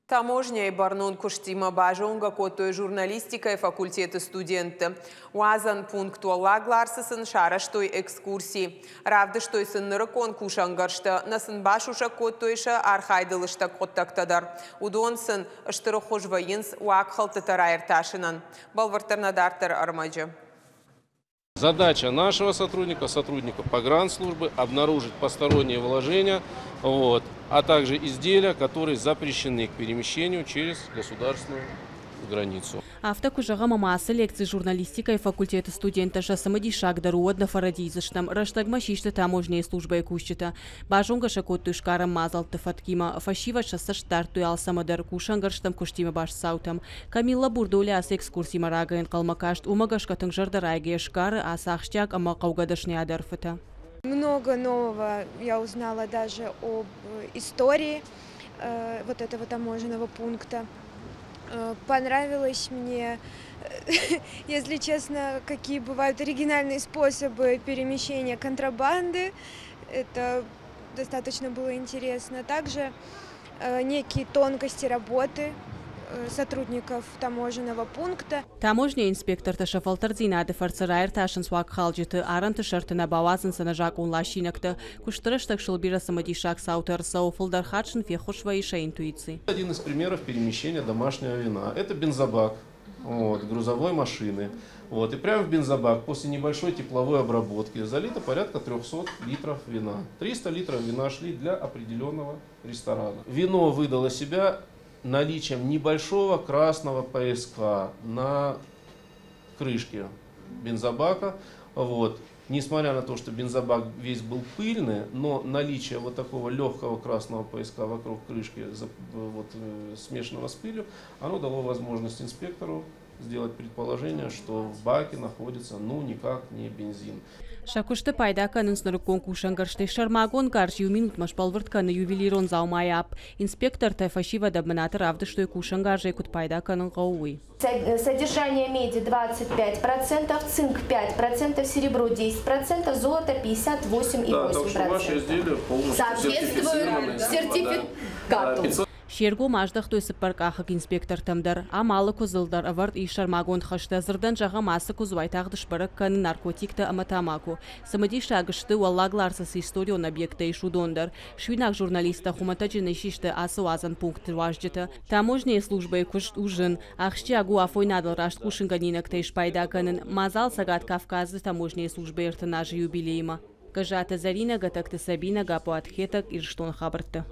Таможняйы бӕрнон куыстимӕ базонгӕ кодтой журналистикӕйы факультеты студентты. Уадзӕн пункт Уӕллаг Ларсы сын сарӕзтой экскурси. Равдыстой сын нырыккон кусӕнгӕрзтӕ, нӕ сын басусӕг кодтой сӕ архайды лыстӕг хъуыддӕгтӕ дӕр. Уыдон сын стыр ӕххуыс вӕййынц уагхӕлдтытӕ раиртасынӕн. Бӕлвырддӕр нӕ дарддӕры ӕрмӕджы. Задача нашего сотрудника, сотрудника погранслужбы, обнаружить посторонние вложения, вот, а также изделия, которые запрещены к перемещению через государственную границу. Афтӕ куы зӕгъӕм, ӕмӕ ацы лекци журналистикӕйы факультеты студенттӕ сӕ цымыдисагдӕр у, уӕд нӕ фӕрӕдийдзыстӕм. Рӕстӕгмӕ систы таможняйы службӕйы кусджытӕ. Базонгӕ сӕ кодтой сгарӕн мадзӕлтты фӕткимӕ. Фӕсивӕд сӕ цӕст дардтой алцӕмӕ дӕр, кусӕнгӕрзтӕм, куыстимӕ баст цаутӕм. Камилла Бурдоли ацы экскурсимӕ рагӕй ӕнхъӕлмӕ каст, уымӕ гӕсгӕ тынг зӕрдӕрайгӕйӕ сгары ацы ахсджиаг ӕмӕ хъӕугӕ дӕсныйады ӕрфытӕ. Много нового я узнала даже об истории вот этого таможенного пункта. Понравилось мне, если честно, какие бывают оригинальные способы перемещения контрабанды. Это достаточно было интересно. Также некие тонкости работы сотрудников таможенного пункта. Таможняйы инспектортӕ сӕ фӕлтӕрддзинады фӕрцы раиртасынц уагхалджыты, арӕнты сӕрты нӕ бауадзынц ӕнӕзакъон ласинӕгтӕ. Куысты рӕстӕг сыл бирӕ цымыдисаг цаутӕ ӕрцӕуы, фылдӕр хатт сын феххуыс вӕййы сӕ интуици. Один из примеров перемещения домашнего вина – это бензобак, вот, грузовой машины. Вот, и прямо в бензобак после небольшой тепловой обработки залито порядка 300 литров вина. 300 литров вина шли для определенного ресторана. Вино выдало себя наличием небольшого красного пояска на крышке бензобака. Вот. Несмотря на то, что бензобак весь был пыльный, но наличие вот такого легкого красного пояска вокруг крышки, вот, смешанного с пылью, оно дало возможность инспектору сделать предположение, что в баке находится, ну, никак не бензин. Сӕ куысты пайда кӕнынц нырыккон кусӕнгӕрзтӕй. Сӕрмагонд гарз иу минутмӕ сбӕлвырд кӕны ювелирон дзаумайы апп. Инспектортӕ фӕсивӕдӕн бынаты равдыстой, кусӕнгарзӕй куыд пайда кӕнын хъӕуы, уый. Содержание меди 25%, цинк 5%, серебро 10%, золото 58,8%. Да, так что ваши изделия полностью соответствуют сертификату. Се ргом аздӕхтой цыппӕркъахыг инспектортӕм дӕр. Ам алы куыдзыл дӕр ӕвӕрд ис сӕрмагонд хӕстӕ. Дзырдӕн зӕгъӕм, ацы куыдз уайтагъд сбӕрӕг кӕны наркотиктӕ ӕмӕ тамако. Цымыдисаг сты, Уӕллаг Ларсы цы историон объекттӕ ис, уыдон дӕр. Суинаг журналисттӕ хуымӕтӕджы не систы ацы уадзӕн пункты уазджытӕ. Таможняйы службӕйы куыст у зын. Ахсджиаг у афойнадыл раст хъусынгӕнинӕгтӕй спайда кӕнын. Мадзал Цӕгат Кавказы таможняйы службӕйы 30 азы юбилеймӕ. Гӕззаты Зӕринӕ, Гӕтӕгты Сабинӕ, Гаппуаты Хетӕг, Ирыстоны хабӕрттӕ.